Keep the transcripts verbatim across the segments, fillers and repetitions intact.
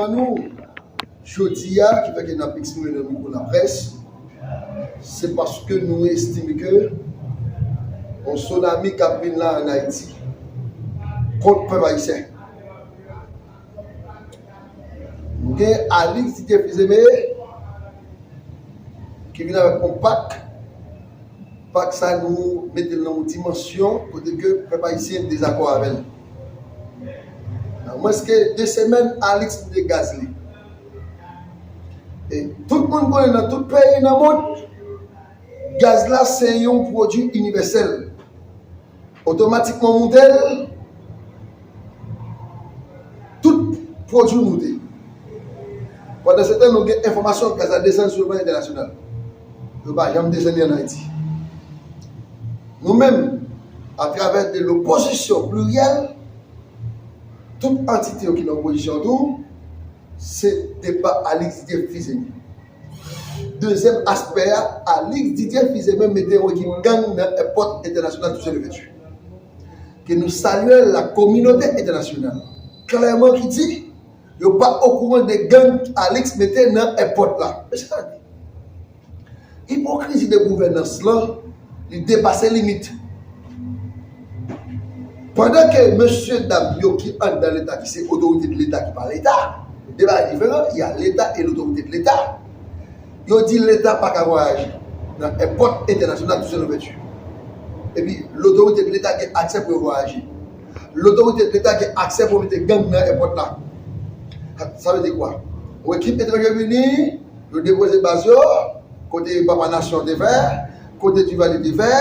Nou, jodi a, ki fè ke n ap eksprime nan mikwo laprès, se paske nou estime ke yon tsunami k ap vin la ann Ayiti kont pèp ayisyen. Nou gen Alix Didier Fils-Aimé ki vin avèk yon pak. Pak sa nou mete l nan yon dimansyon kote ke pèp ayisyen dezakò avè l. Nan mwens ke de semèn, Alix mete gaz li. E tout moun konnen nan tout peyi nan mond, gaz la se yon pwodui inivèsèl. Otomatikman moute l, tout pwodui moute. Pandan se tan, nou gen enfòmasyon gaz la desann sou le plan entènasyonal. Yo pa janm desann li ann Ayiti. Nou menm, atravè de lopozisyon pliryèl, tout antite yo ki nan opozisyon tou, se depa Alix Didier Fils-Aimé. Dezyèm aspè a, Alix Didier Fils-Aimé mete yon ekip gang nan èpòt entènasyonal Toussaint Louverture. Ke nou salye la kominote entènasyonal. Klèman ki di, yo pa okouran de gang Alix mete nan èpòt la. Mesye, tande. Ipokrizi de gouvènans lan, li depase limit. Pandan ke mesye dam yo ki anndan Leta, ki se otorite de Leta, ki pa Leta, de bagay diferan, il y a l'État et l'autorité de l'État. Yo di Leta pa ka vwayaje nan èpòt entènasyonal Toussaint Louverture. Epi, lotorite de Leta gen aksè pou yo vwayaje. Lotorite de Leta gen aksè pou yo mete gang nan èpòt la. Sa vle di kwa? Yon ekip etranje vini, yo depoze baz yo, kote Papa Nasyon te fè, kote Duvalier te fè,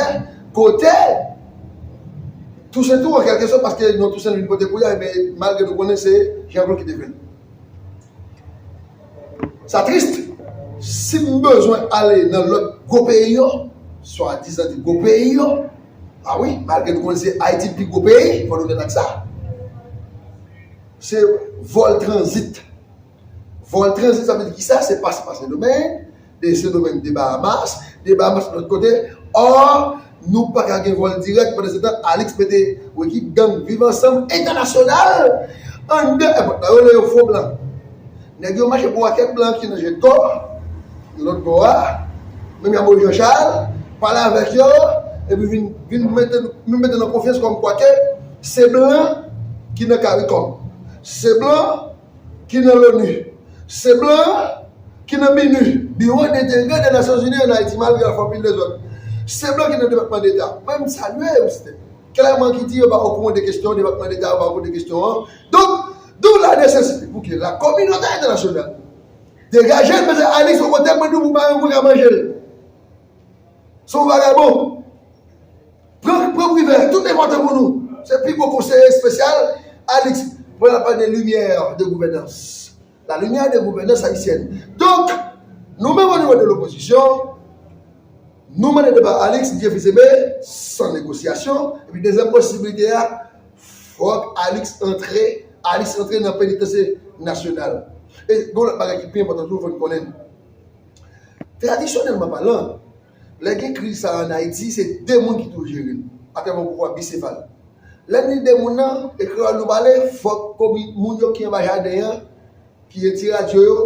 kote Toussaint tou, an kèlke sòt, paske non Toussaint vin pote kou li a, men malgre nou konnen se Jean Claude ki te fè l. Sa tris. Si m bezwen ale nan lòt gwo peyi yo, swadizan di gwo peyi yo, a wi, malgre nou konnen se Ayiti pi gwo peyi, fò nou nèt ak sa. Se vòl tranzit. Vòl tranzit, sa vle di kisa? Se pase pa Sendomeng, de Sendomeng de Bahamas, de Bahamas lòt kote. Ò, nou pa ka gen vòl dirèk, pandan se tan, Alix mete yon ekip gang Viv Ansanm entènasyonal anndan èpòt la. Yo rele yo fo blan. Nèg yo mache pou pakèt blan ki nan Jetco, lòt bò a, menm jan Moyiz Jan Chal, pale avèk yo, epi vin, vin mete, vin mete nan konfyans kòmkwa ke se blan ki nan CARICOM. Se blan ki nan l'ONU. Se blan ki nan BINUH, Biwo Denterè de Nasyonzini ann Ayiti, malgre l ap fè anpil dezòd. Se blan ki nan Depatman Deta. Mwen, m salye yo, Mister. Klèman ki di yo pa okouran de kesyon Depatman Deta, yo pa okouran de kesyon an. Donk, d'où la nécessité pou ke la kominote entènasyonal degaje l, mete Alix yon kote, mwen di w pou bay yon moun ka manje l. Se yon vagabon. Pran, pran Privè, tout enpòtan pou nou. Se pi gwo konseye espesyal Alix. Pran la pa de limyè de gouvènans. La limyè de gouvènans ayisyèn. Donk, nou menm o nivo de lopozisyon, nou mande depa Alix Didier Fils-Aimé san negosyasyon. Epi dezyèm posiblite a, fòk Alix antre, Alix antre nan penitansye nasyonal. E gen yon lòt bagay ki pi enpòtan toujou, fò n konnen l. Tradisyonèlman palan, lè gen kriz sa a ann Ayiti, se de moun ki toujou jere l, atravè yon pouvwa bisefal. Lè n di de moun nan, e kreyòl nou pale, fòk komi-, moun yo ki anba jaden an, ki gen ti radyo yo,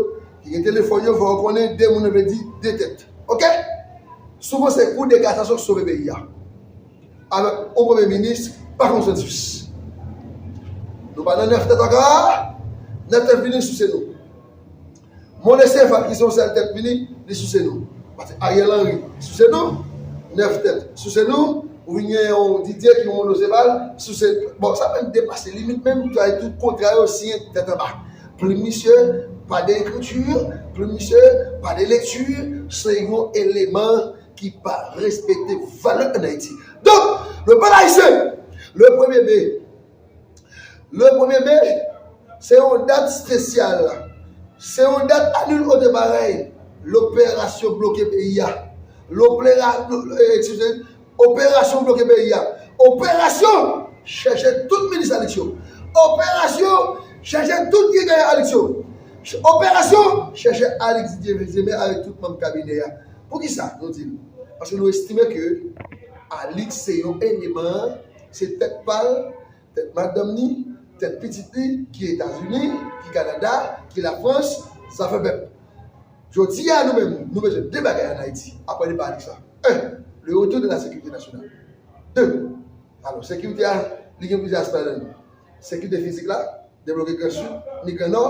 ki gen telefòn yo, fò yo konnen de moun nan vle di de tèt. Oke? Souvan se kou de kasasyon ki sove peyi a. Avèk yon premye minis pa konsansis. Nou pa nan nèf tèt ankò, nèf tèt vini souse nou. Monosefal ki se yon sèl tèt vini, li souse nou. Paske Ariel Henry souse nou, nèf tèt souse nou, ou vin gen yon Didier ki yon monosefal, souse, bon, sa menm depase limit menm, travay tout kontra yo siyen tèt anba. Plim misye, pa de ekriti, plim misye, pa de lekti, se yon eleman ki pa respekte valè ann Ayiti. Donk, le pèp ayisyen, le premye me, le premye me, se yon dat espesyal. Se yon dat a nul autre pareil. Loperasyon bloke peyi a. Lopera-, lo-, eh, eskize, operasyon bloke peyi a. Operasyon chèche tout minis Alix yo. Operasyon chèche tout dirijan Alix yo. Operasyon chèche Alix Didier Fils-Aimé avèk tout manm kabinè a. Poukisa nou di l? Paske nou estime ke Alix se yon eleman, se tèt pa l, tèt madanm ni, tèt pitit li, ki Etazini, ki Kanada, ki Lafrans, zafè pèp. Jodi a, nou menm, nou bezwen de bagay ann Ayiti, apre depa Alix la. Un, le retour de la sécurité nationale. De, alò, sekirite a, li gen plizyè aspè ladan li. Sekirite fizik la, debloke Gran Sid, ni Gran Nò,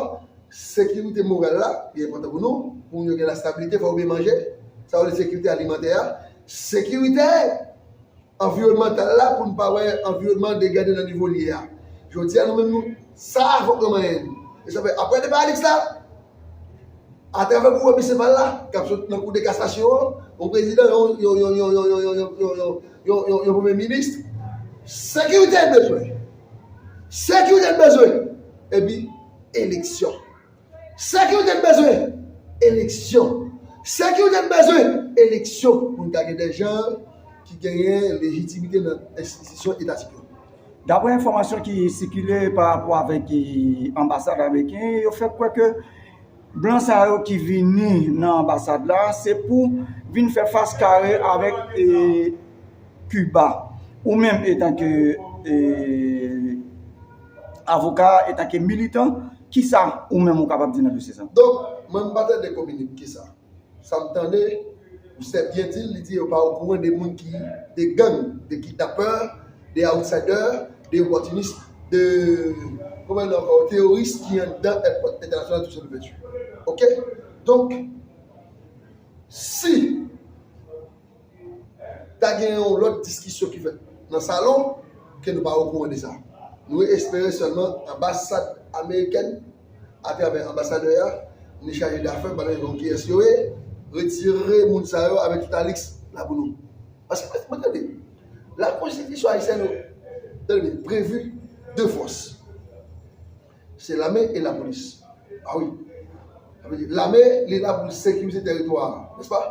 sekirite moral la, li enpòtan pou nou, pou moun yo gen lastabilite, fò yo byen manje, sa yo rele sekirite alimantè a, sekirite anviwònmantal la, pou n pa wè anviwònman an degade nan nivo l ye a. Jodi a, nou menm nou, sa fòk nou manyen li. E sa fè, apre depa Alix la, atravè gouvènman Michel Val la, k ap sot nan kou de kasasyon an, yon prezidan, yon, yon, yon premye minis, sekirite n bezwen. Sekirite n bezwen. Epi, eleksyon. Sekirite n bezwen. Eleksyon. Sekirite n bezwen. Eleksyon. Pou n ka gen de jan ki genyen lejitimite nan enstitisyon etatik yo. Daprè enfòmasyon ki sikile pa rapò avèk eh, anbasad ameriken, yo fè kwè ke blan sa yo ki vini nan anbasad la, se pou vin fè fas kare avèk eh, Kiba. Ou menm etanke eh, avoka, etanke militan, kisa ou menm ou kapab di nan dosye sa? Donk, mwen m pa tande kominike sa. Sa m tande, ou sè byen di l, li di yo pa okouran de moun ki, de gang, de kidnapè, de outsider, de opòtinis, de, kòman l ankò, teworis ki anndan èpòt entènasyonal Toussaint Louverture. Oke? Donk, si ta gen yon lòt diskisyon ki fèt nan salon, ke nou pa okouran de sa. Nou espere sèlman anbasad amerikèn atravè anbasadè a, ni chaje dafè, pa nan yon kiyès yo ye, retire moun sa yo avèk tout Alix la pou nou. Paske, mwen tande, la konstitisyon ayisyèn, tande, previ de fòs. Se lame e lapolis. A wi. Sa vle di, lame, li la pou sekirize tèritwa a, nèspa?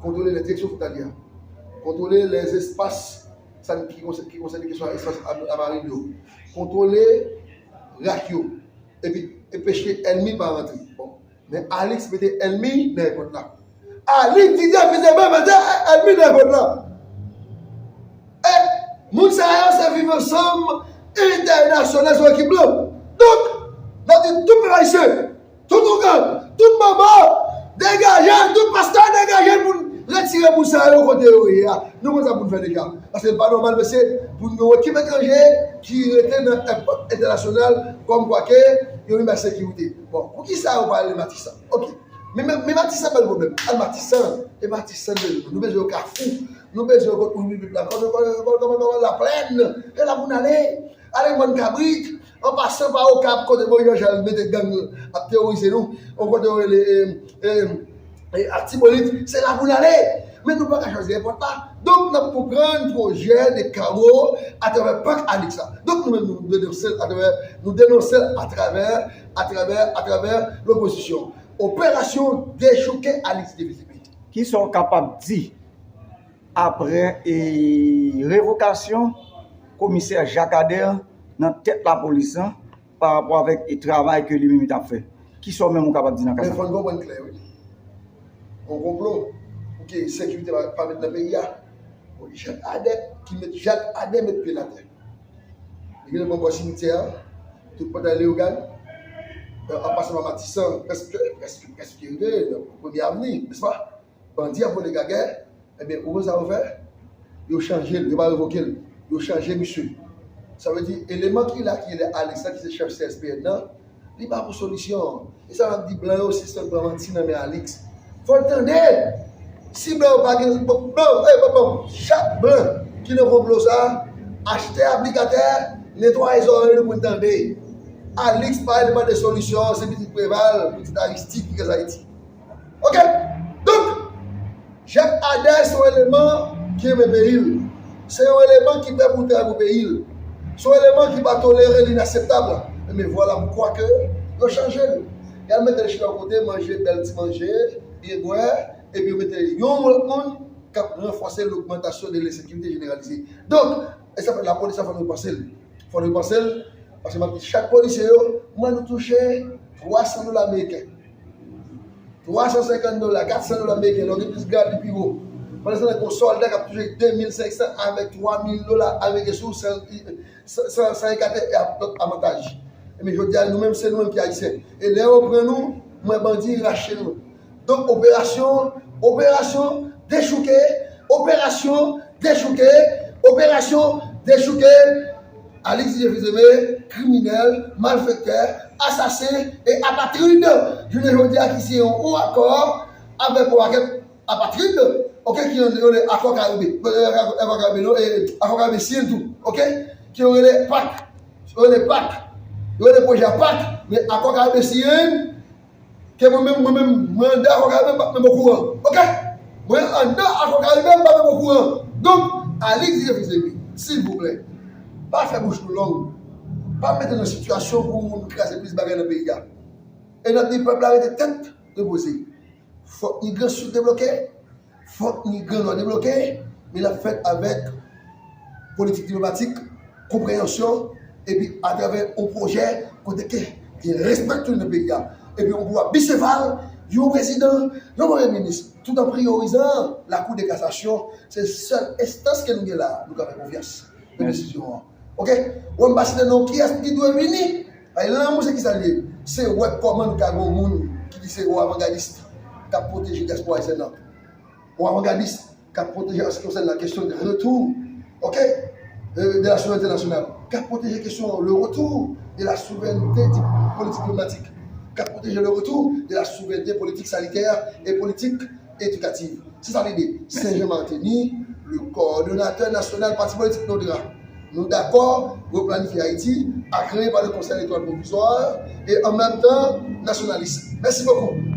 Kontwole lè direksyon fwontalye a. Kontwole lè espas, sa ki konsène kesyon espas lamarin yo. Kontwole rak yo. epi enpeche ènmi pa rantre. Bon, men Alix mete ènmi nan èpòt la. Alix di definitivman mete ènmi nan èpòt la. E moun sa yo se viv ansanm entènasyonal, se yon ekip blan. Donk, n ap di tout pèp ayisyen, tout ougan, tout manman, degaje, tout pastè degaje pou n retire moun sa yo kote yo ye a. Nou konn sa pou n fè deja. Paske l pa nòmal, mesye, pou n gen yon ekip etranje ki rete nan èpòt entènasyonal kòmkwa ke yo menm bay sekirite. Bon, poukisa yo pa rele Matisan? Oke. Men, men, men Matisan pa l pwoblèm. Al Matisan. E Matisan nou bezwen. Nou bezwen yo Kafou. Nou bezwen yo kot Ouyibib la. Kòman, kòman, kòman, kòman, Laplèn. E la pou n ale. Ale Mòn Kabrit. An pasan pa Okap kote Moyiz Jan Chal mete gang ap teworize nou. Yon kote yo rele, e, e, e, Atibolit. Se la pou n ale. Men nou pa ka chwazi èpòt la. Donk, n ap konprann pwojè de kawo atravè pak Alix la. Donk, nou menm, nou denonse l atravè, nou denonse l atravè, atravè, atravè lopozisyon. Operasyon dechouke Alix definitivman. Kisa w kapab di apre e, revokasyon komisè Jacques Ader nan tèt lapolis lan pa rapò avèk e, travay ke li menm li t ap fè? Kisa w menm ou kapab di nan ka sa? Men fò n konprann klè, wi. Yon konplo pou ke sekirite pa, pa met nan peyi a. Bon, Jacques Ader ki met, Jacques Ader met pye l atè. Li genlè pran bò simityè a, tout pòtay Leyogàn, an pasan pa Matisan, prèske, prèske, prèske rive nan Premye Avni, nèspa? Bandi ap vole gagè, ebyen, ou konn sa yo fè? Yo chanje l, yo pa revoke l, yo chanje misye. Sa vle di, eleman ki la, ki rele Alix la, ki se chèf C S P N nan, li pa pou solisyon. E sa m ap di blan yo, sispann pran manti nan men Alix. Fò l tande! Si blan yo pa gen, bon, blan, eh, bon, bon, chak blan ki nan konplo sa, achte aplikatè, netwaye zòrèy nou pou n tande. Alix pa eleman de solisyon, se pitit Preval, pitit Aristide ki kase Ayiti. Oke? Donk, Jacques Ader se yon eleman ki renmen peyi l. Se yon eleman ki prè pou travay pou peyi l. Se yon eleman ki pa tolere linaseptab. Ebyen vwala poukwa ke yo chanje l. Y al mete l chita yon kote, manje bèl ti manje, byen bwè, epi yo mete yon lòt moun k ap ranfòse logmantasyon de lensekirite jeneralize. Donk, e sa fè lapolis la fò nou panse l. Fò nou panse l, paske m ap di chak polisye yo, m wè nou touche twa san dola ameriken. Twa san senkant dola, kat san dola ameriken, lè w gen plis grad, li pi wo. Pandan se tan, gen yon sòlda k ap touche de mil senk san avèk twa mil dola ameriken sou san, san, san ekate e ap lòt avantaj. Ebyen, jodi a, nou menm, se nou menm ki Ayisyen. E lè yo pran nou, mwen bandi rache nou. Donk, operasyon, operasyon dechouke, operasyon dechouke, operasyon dechouke. Alix Didier Fils-Aimé, kriminèl, malfektè, asasen e apatrid, jounen jodi a ki siyen yon akò avèk yon pakèt apatrid, oke, ki yo rele Akò Karibe. Akò Karibe, non, e, Akò Karibe siyen tou, oke, ki yo rele pak. Yo rele pak. Yo rele pwojè a pak, men Akò Karibe siyen, ke mwen menm, mwen menm, mwen anndan Akò Karibe, m pa t menm okouran. Oke? Mwen anndan Akò Karibe, m pa t menm okouran. Donk, Alix Didier Fils-Aimé, silvouplè, pa fè bouch nou long. Pa mete nou nan sitiyasyon pou nou kraze plis bagay nan peyi a. E n ap di pèp la rete tèt repoze. Fòk ni Gran Sid debloke, fòk ni Gran Nò debloke, men l ap fèt avèk politik diplomatik, konpreyansyon, epi atravè yon pwojè kote ke gen respè tou nan peyi a. Epi yon pouvwa biseval, yon prezidan, yon premye minis, tout an priyorizan lakou de kasasyon, se sèl enstans ke nou gen la, nou ka fè konfyans nan desizyon an. Oke? Wè m pa site non kiyès ki dwe vini. Ay, lanmou se kisa l ye? Se wè kòman nou ka gen yon moun ki di se yon avangadis k ap pwoteje dyaspora ayisyèn nan. Yon avangadis k ap pwoteje an se ki konsène la kesyon de retou, oke, euh, de la souveraineté nationale, k ap pwoteje kesyon le retour de la souveraineté di-, politique diplomatique, k ap pwoteje le retour de la souveraineté politique sanitaire et politique éducative. Se sa lide. Saint-Jean Martini, le coordonnateur national parti politik Nodra. Nou dakò, Replanifye Ayiti, agréé par le Conseil électoral provisoire, e an menm tan, nasyonalis. Mèsi bokou.